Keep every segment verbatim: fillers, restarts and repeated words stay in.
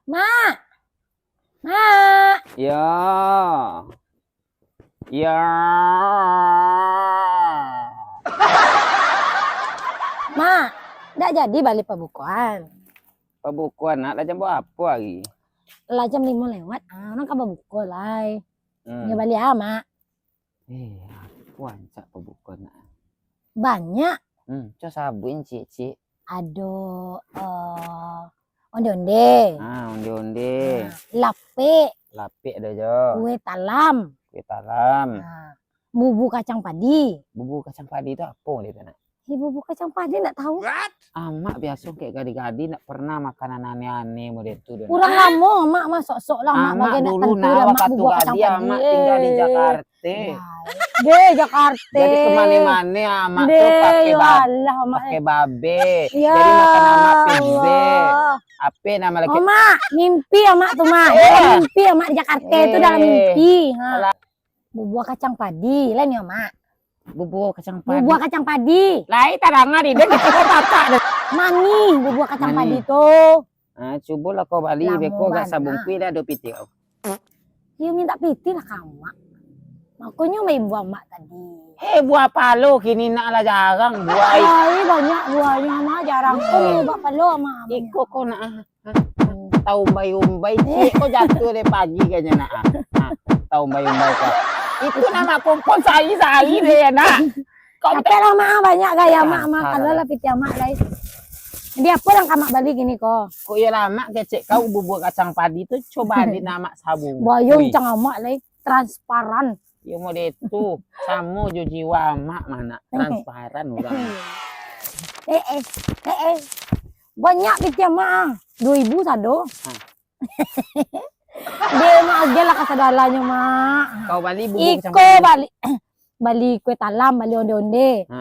Mak! Mak! Yo. Yo. Mak, ndak jadi bali pabukoan? Pabukoan, Nak, lah jam barapo ari? Lah jam limo lewat, ah, urang ka babuko lai. Hmm. Nyo bali ah, Mak? Eh, apo rancak pabukoan, Nak? Banyak. Hmm, cubo sabuik ciek-ciek. Ado, eh, onde-onde. Ah, onde-onde. Ah, lapek. Lapek ado juo. Kue talam. Kue talam. Ah, bubur kacang padi. Bubur kacang padi tu apo model tu, Nak? Eh, bubur kacang padi ndak tahu. Amak biaso kek gadih-gadih ndak pernah makanan aneh-aneh model tu doh, Nak. Urang lamo Amak mah, sok-sok lah Amak bagai nak dulu, tantu Nak, lah, Mak, wakatu bubur kacang gadih, padi. Amak tinggal di Eh. Jakarta. Deh, Jakarta. Jadi kemane-mane Amak tu Deh, pakai yo bab-, Allah, Amak, pakai eh. babe. Ya Jadi makan Amak pizza. Allah. Ape nama lagi? Oh, Mak, mimpi Amak tu, Mak. Eh. Dalam mimpi Amak di Jakarta tu, dalam Eh. mimpi. Ha. Alah. Bubur kacang padi, lain yo, Mak? Bubur kacang padi. Bubur kacang padi. Lai tadanga di den, kecek kau takak den. Mani, bubur kacang Mani. padi tu. Ah, cubolah kau bali, Lamo beko gak bana. sabungkuih dah ado pitih kau. Iyo mintak pitih lah ka Amak. Makonyo maimbau Amak tadi. Eh, buah palo kini nak lah jarang buah. Ai, banyak buahnyo, Amak, jarang. Kau Hmm. maimbau palo, Amak, banyak. Iko kau nak, ah, ah, ah, taumbai-umbai, Eh. cik, kau jatuah dari pagi kayaknya nak, ah. Ah, taumbai-umbai kau. Itu nama kompon sari-sari deh ya, nak. Kau Capek lah, Mak, banyak gaya, Mak, Mak. Kasar. Kalau lah pitih Amak lai. Jadi apo nan ka Amak bali kini ko? Kok iyo lah, Mak, kecek kau bubur kacang padi tu, coba di nak Amak sabungkuih. Buayo Ui. macam Amak lai, transparan. Yo model tu, samo jo jiwa Amak mah nak, transparan urang. Eh, eh, eh, eh. Banyak pitih Amak ah. Duo ribu sado. Ha. Deh, Mak, agiah lah kasadalanyo, Mak. Kau bali bubur kacang Iko padi. bali, bali kue talam, bali onde-onde. Ha.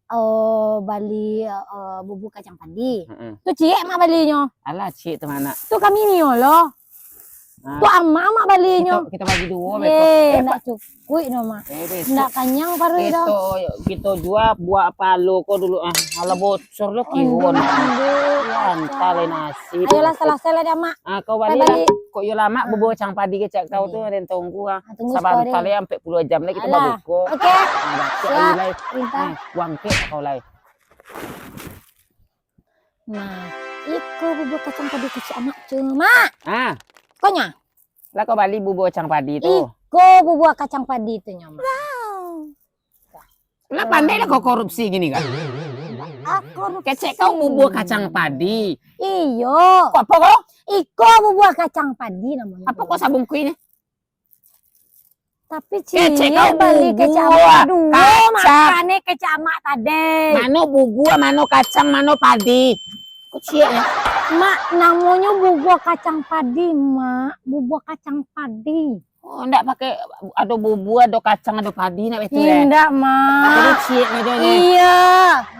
Oh, bali, eh, bubur kacang padi. Heeh. Tu ciek Mak balinyo. Alah, ciek tu, Mak, nak. Tu kami nio lo. Ha. Tu Amak, Amak balinyo. Kito, kito bagi duo, Ye, beko. Eh, ndak Pak. cukuik no, Mak. Eh, besok. Ndak kanyang paruik doh. Kito, kito jua buah palo ko dulu, ah. Alah, bocor lo Oh, kiwon. aduh, Antah lai kacau. nasib. Ayolah, salasai lah dah, Mak. Ah, kau Bye, bali lah. bali. Kok iyo lamak Ah. bubur kacang padi kecek kau tu, Bali. den tunggu ah. Ah, tunggu Sabanta sepuluh hari. lai, ampek puluah jam lai kito Alah. babuko. Oke. Ah, dah, Siap. Lai. Minta. Ah, buang kek kau lai. Nah, iko bubur kacang padi kecek Amak tu, Mak. Ah. Konya. Lah kau bali bubur kacang padi tu. Iko bubur kacang padi tu nyo, Mak. Lah pandai lah kau korupsi gini kan? Ah, korupsi. Kecek kau bubur kacang padi. Iyo. Kok apa kau? Iko bubur kacang padi namonyo. Apa kau sabungkuih ni? Tapi Kecek ciek kau bali kecek bubur Amak duo kacang. Makan ni kecek Amak tadi. Mano bubur, mano kacang, mano padi? Kok ciek ya? Mak, namonyo bubur kacang padi, Mak. Bubur kacang padi. Oh, ndak pakai ado bubur, ado kacang, ado padi, ndak betul, eh? Indak, Mak. Jadi ciek aja ni. Iya.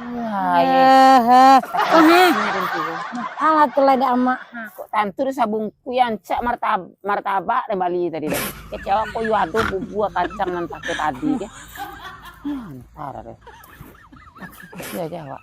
Wah, iya. Eh, eh. Oh, heh. Ini ada tiga. Makanlah tu lah, dak, Mak. Ha. Kok tantu tu sabungkuih ancak martab-, martabak dan bali tadi tu. Kecek awak kok yo ado bubur kacang nan pakai padi ke? Antara deh. Iya aja awak.